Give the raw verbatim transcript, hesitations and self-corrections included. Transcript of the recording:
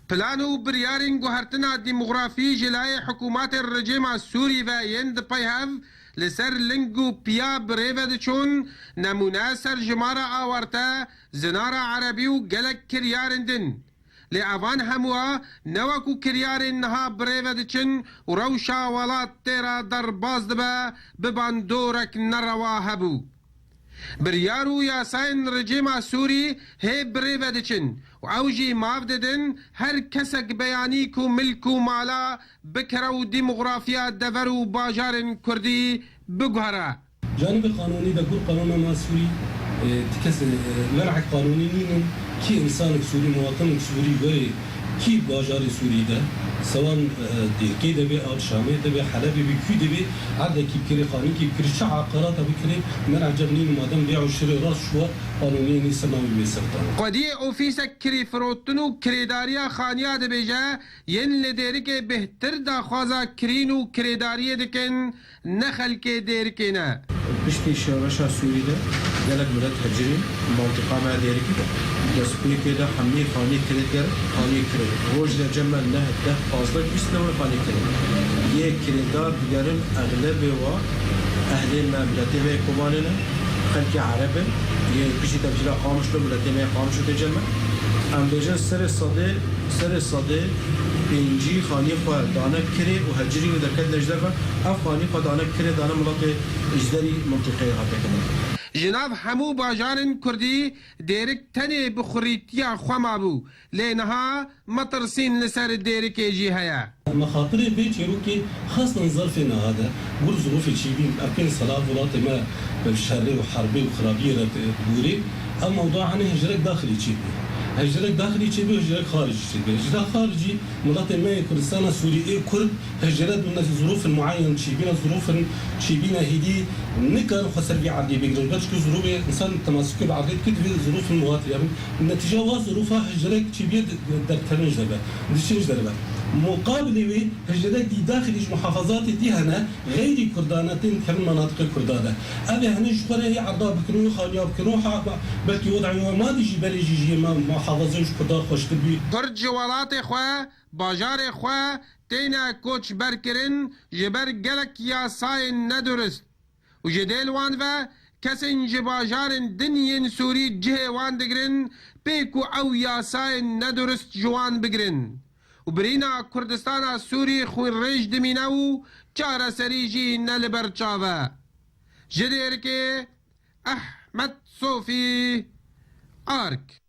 Plan û biryarên guhertina demografî ji layê hikûmatê rejîma Sûrî ve yên di pey hev li ser ling û piya bi rê ve diçûn, nemûne ser jimara awarte, zinara erebî û gelek kiryarên din. Lê evan hemûa ne wekû kiryarên niha bi rê ve diçin û rewşa welat tê re derbas dibe, bi bandorek nerewa hebû. Biryar û yasayên rejîma Sûrî hê bi rê ve diçin û ew jî mav didin her kesek beyanî ku milk û mala bikire û demografiya dever û bajarên Kurdî biguhere. Canibê qanûnî de gur qanûna me Sûrî, e, ti kes, e, men'ek qanûnî nînin, kî însanek Sûrî, muwatinek Sûrî werê kî bajarê Sûrî de, sewan, e, Dêrkê de bê, a Şamê de bê, Helebê bê, kû de bê, erdekî bikirê, xanîkî bikirê, çi eqarata bikirê, min eceb nîn madem bê û şirê rast şuwa qanûniyê nî ser navê wê sertan. Xwediyê ofîsek kirîfirotin û kirêdariya xaniya dibêje, yên li Dêrikê bêhtir daxwaza kirîn û kirêdariyê dikin, ne xelkê Dêrikê ne. Piştî şoreşa Sûrî de gelek milet hecirîn, mantiqa me Dêrikî de. Destpêkê de hemî xanî kirêt gerin, xanî kirêt. Roj de cem me neh, deh, pazdeh, bîst lewe xanî kirêt. Yê kirêdar digerin, exlebê wa ehlê me, miletê me yê Kobanê ne, xelkê Ereb in. Yê piştî tevcîra Qamişlo, miletê me yê Qamişlo tê cem me. Em bêjin serê sedê, serê sedê pêncî xanî xwe dane kirê û hecirî û derket nejdeve. Ev xanî xwe dane kirê, dane miletê ji derî mintîqeyê hate kirin. Ji nav hemû bajarên Kurdî Dêrik tenê bi xurîtiya xwe mabû, lê niha metirsîn li ser Dêrikê jî heye. Mexatirê vê çîrokê xastan zerfê niha de, gur zirûfê çêbîn, erkên sala welatê me bi şerê û herbê û xirabiyê re dûrê, ev mewdua henê hicrek daxilî çêbî. Hicrek daxilî çêbî û hicrek xaricî çêbî. Hicrek xaricî miletê me yê Kurdistana Sûrî ê Kurd hicret û ne zirûfin muayyen çêbîne, zirûfin çêbîne hêdî nikarin xwe ser vî erdê bigirin. Belkî zirûfê însan temasûkê bi erdê dike divê zirûfin muhatî hebin. Netîca wa zirûfa hicrek çêbîye di-, di-, derkevin ji derve, diçin ji derve. Muqabilê wê hicrek dî daxilî ji muhafazatê dî hene, xeyrî Kurdan e, tên dikevin manatiqê Kurda de. Ev ê henê ji xwe re yê erda bikin û xaniya bikin û ha, belkî wed'ê we madî jî berê jî jiyê me muhafazê û ji Kurda xweştir bî. Kurd ji welatê xwe, bajarê xwe têne koçberkirin ji ber gelek yasayên nedurist. Û ji dêl wan ve kesên ji bajarên din yên Sûrî cihê wan digirin, pê ku ew yasayên nedurist ji wan bigirin. Û birîna Kurdistana Sûrî xwînrêj dimîne û çareserî jî ne li ber çav e. Ji Dêrikê, Ehmed Sofî, Ark.